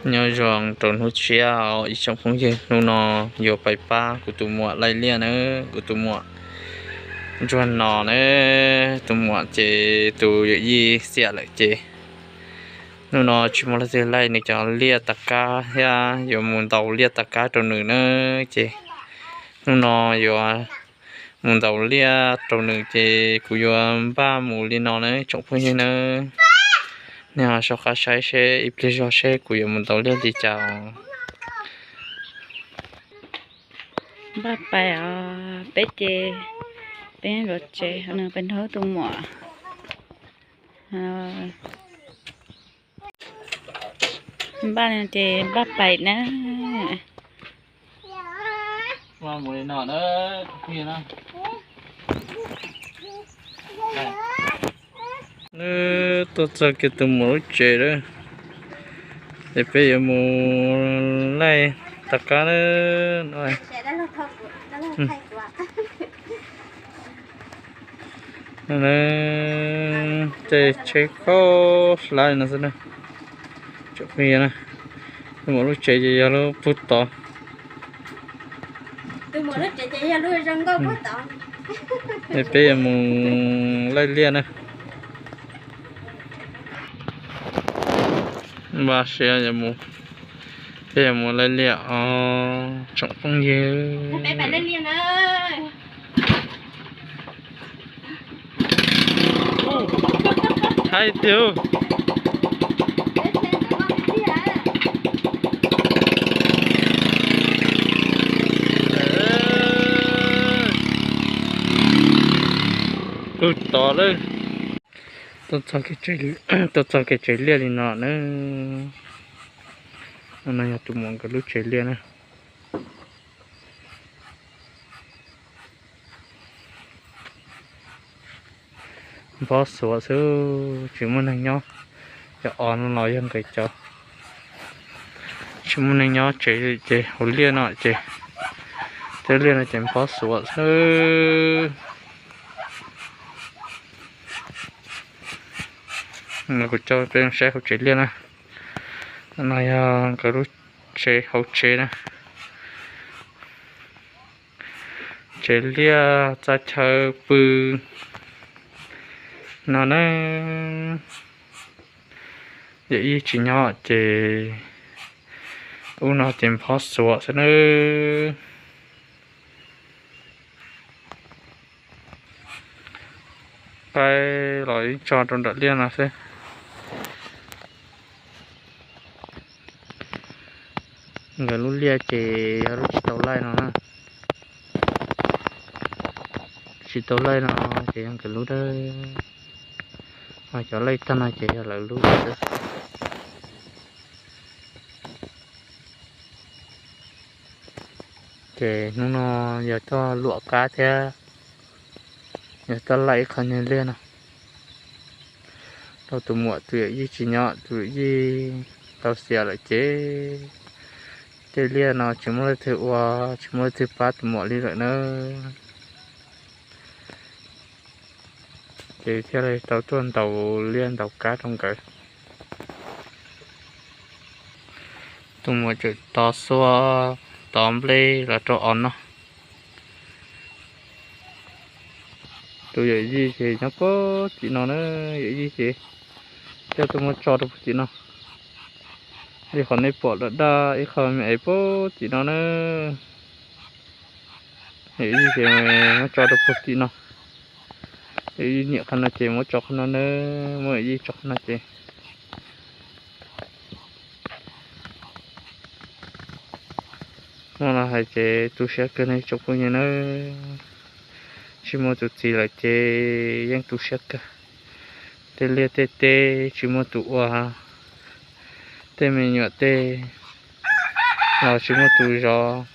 Nyob zoo rau hnub tshiab os ib tsoom phooj ywg, hnub no yuav pais pab kuv tus muam laij liaj na, kuv tus muam ntsuag no na, tus muam ces tus yawm yij xiam lawm ces hnub no tsis muaj leej twg laij nws cov liaj tag kab thiab yuav mus ntaus liaj tag kab rau nws na, ces hnub no yuav mus ntaus liaj rau nws ces kuv yuav npaj mus li no na tsoom phooj ywg na. Nej ho soj qab saib seb ib pliag zog seb kuv yuav mus ntaus liaj li cas. Npaj pais os, peb ces peb yuav tsev, nws pais nrog tus muam npaj ces npaj pais na. Nws tuaj txog kiag tus muam lub tsev lawm, ces peb yuav mus laij tag kab na. Tej tsheb khaub hlab no xwb na. Tsoom phooj ywg na, tus muam lub tsev ces yog lub pug tod. Peb yuav mus laij liaj na. Npaj siab, peb yuav mus laij liaj os tsoom phooj ywg. Haib tiag. Pug tod lawm. Tuaj txog kev tsev liaj li no na. No yog tus muam nkawd lub tsev liaj na. Nphob xuav xwb, tsis muaj neeg nyob. Cov os no los yog nkawd cov. Tsis muaj neeg nyob tsev ces hauv liaj no ces, tej liaj no ces nphob xuav xwb. Kuv coj peb saib hauv tsev liaj na. No yog nkawd lub tsev, hauv tsev na. Tsev liaj txaj chaw pw no na. Yawm yij tsis nyob ces ub no ces nphob xuav xwb nawb. Qaib los ib tso rau nram liaj no xwb. Nkawd lub liaj ces yog lub tsis tau laij no na. Tsis tau laij no ces yog nkawd lub dawb. Ho cov laij tag no ces yog lawv lub xwb. Ces hnub no yog tuaj luam qab thiab yog tuaj laij ib qho nyuag liaj no rau tus muam, tus yawm yij tsis nyob, tus yawm yij tau xiam lawm ces tej liaj no tsis muaj leej twg ua, tsis muaj leej twg pab tus muam li lawm na. Ces thiaj li tau tuaj ntaus liaj ntaus kab rau nkawd. Tus muam tseem tov xuab tov nplej los rau os noj. Tus yawm yij ces nyob puag tim no na, yawm yij ces coj tuaj muab tso rau puag tim no. Li qhov nej pom daj daj ib qho me es puag tim no na. Yawm yij ces muab tso rau puag tim no. Yawm yij nyiam qhov no ces muab tso qhov no na, muab yawm yij tso qhov no ces. Muaj los hais ces tu siab kawg nej tsoom phooj ywg nawb. Tsis muaj tus txiv lawm ces yeej tu siab kawg. Tej liaj tej teb tsis muaj tus ua, tej me nyuam tej los tsis muaj tus zov.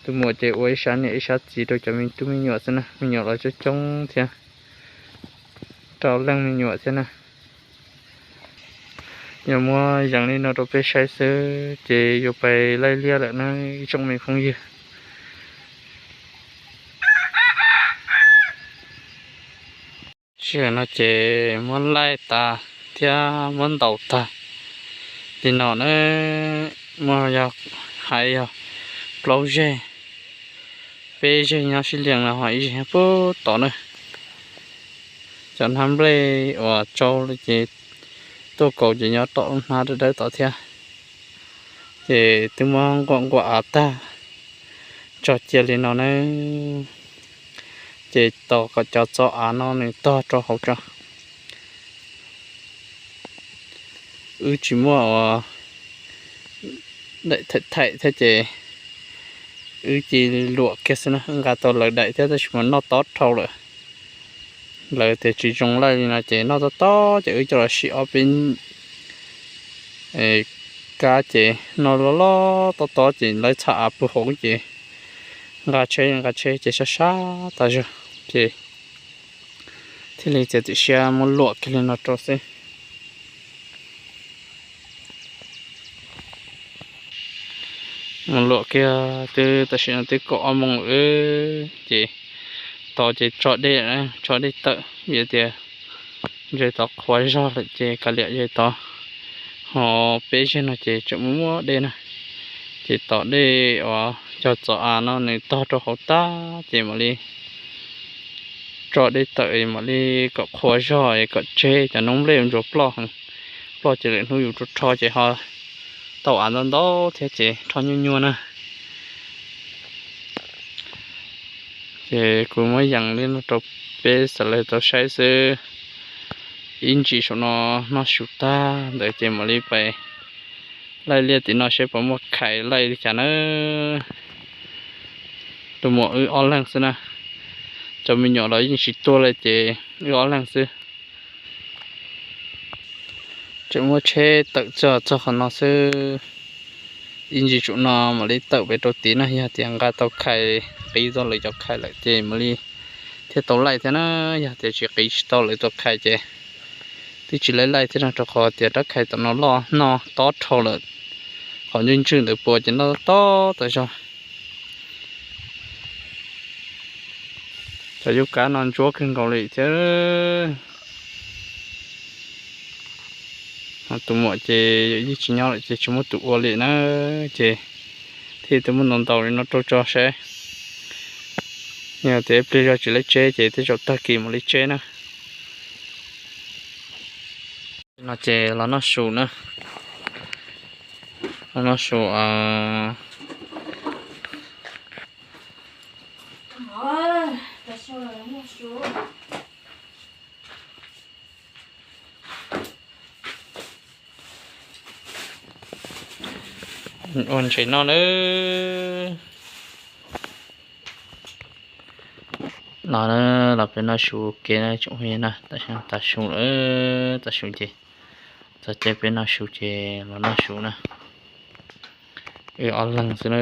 Tus muam ces ua ib sab niam ib sab txiv rau cov me tub me nyuam xwb na, me nyuam los coob coob thiab, rau leej me nyuam thiab na. Yog muab yees li no rau peb saib xwb ces yuav pais laij liaj lawm na ib tsoom me phooj ywg. Sij hawm no ces muab laij tas thiab muab ntaus tag, Li no na, muaj yog hais yog plaub zeg, peb zeg nyob sib lias no ho ib zeg nyob puag tod na. Cov hnab nplej uas tsau li ces tuaj kaus ces nyob tom lub hnab dawb dawb tod thiab. Ces twb muab nquam nquam av tag tso cia li no na, ces tos kom cov txo av no nws tog rau hauv tso. Wb tsis muaj uas daim thaim thaim thiab ces wb cia li luam kiag xwb na, nqa tau lawv daim thiab tab sis mas noj tob dhau lawm. Lawv tias tsis zoo laij li no ces noj tob tob ces wb coj los sim ob peb kab ces noj loj loj tob tob ces lawv txhaj av puag hauv ces nqa tsheb nqa tsheb ces sab sab tas zog ces thiaj li txiav txim siab muab luam kiag li no rau xwb. Mus luam kiag twb tam sim no twb kaum ob moos lawm ces tod ces tso dej, tso dej tawm vim tias ze tod qhuav zog lawm ces kav liam ze tod ho peb zeg no ces tseem muaj muaj dej na. Ces tom dej uas cog txov av no nws tog rau hauv tag ces mam li tso dej tawm mam li kom qhuav zog kom tseg cov noob nplej ntsuas ploj. Ploj ces lwm hnub yus rau rho ces ho tau av ntau ntau thiab ces rho nyuaj nyuaj na. Ces kuv muab yees li no rau peb sawv daws tau saib xwb. Ib ntsis saum no noj su tag ntawd ces mam li pais laij liaj tim no seb puas muaj khais laij li cas na. Tus muam wb ob leeg xwb na, cov me nyuam los yeej tsis tuaj li ces wb ob leeg xwb. Tseem muab tsheb tawm txog txog qhov no xwb. Ib ntsis saum no mam li tawm pem rau tid na, yog tias nqa tau khais qiv tau lawv cov khais lawm ces mam li thiaj tau laij thiab na. Yog tias tsis qiv tsis tau lawv cov khais ces twb tsis laij laij thiab no, rau qhov tias rab khais tom no loj noj tob dhau lawm. Qhov ntswg ntswg ntawd puas ces noj tob tas zog. Cov yub kab no ntsuab kawg nkaus li thiab. Tus muam ces yawm yij tsis nyob lawm ces tsis muaj tus ua li na, ces thiaj twb muab ntaus ntaus li no rau tso seb. Yog tias ib pliag zog tsis laij tseb ces tej zaum tag kis mam li tseb na. No ces los noj su na. Los noj su. Ua ntses noj nawb. No los peb noj su ke na tsoom phooj ywg na, tam sim no tav su lawm, tav su ces txog caij peb noj su ces los noj su na. Wb ob leeg xwb na.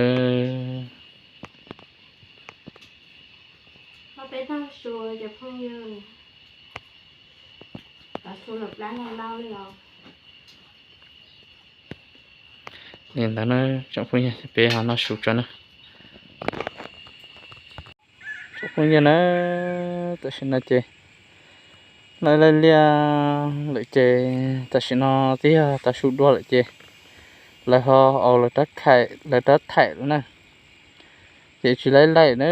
Li ntawd na, tsoom phooj ywg, peb ho noj su tso na. Tsoom phooj ywg na, tam sim no ces laij laij liaj lawm ces tam sim no twb yog tav su dua lawm ces lawv ho aus lawv rab thaim lawm na, ces tsis laij laij na,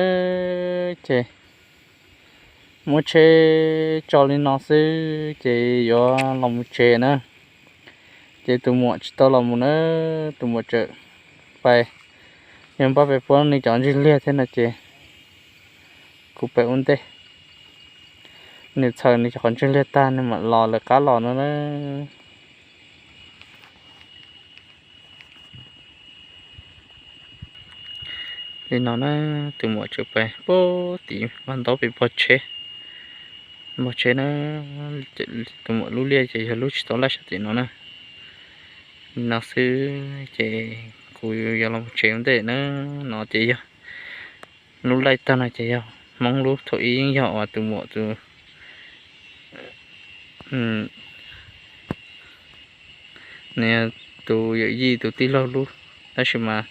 ces muab tsheb tso li no xwb ces yuav los mus tsev na. Ces tus muam tsis tau los mus na, tus muam tseem pais, yog npaj pais puab nws cov ntswg liag thiab no ces kuv pais ua ntej. Nws txhaws nws cov qhov ntswg liag tag nws mam los lawv qab los no na. Li no na, tus muam tseem pais puag tim vaj ntaub pem pog tsheb, pog tsheb na. Tus muam lub liaj ces yog lub tsis tau laij sab tim no na. Li no xwb ces kuv yuav los mus tsev ua ntej na. No ces yog lub laij tag no ces yog Hmoob lub, thaum ub yeej yog uas tus muam tus, tus yawm yij tus tij laug lub, tab sis mas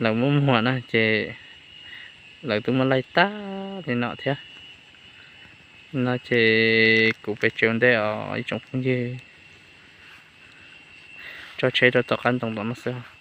lawv muab muag na ces lawv twb muab laij tag li no thiab. No ces kuv pem tsev ua ntej os ib tsoom phooj ywg. tso tsheb rau tom qab ntoo tom no xwb.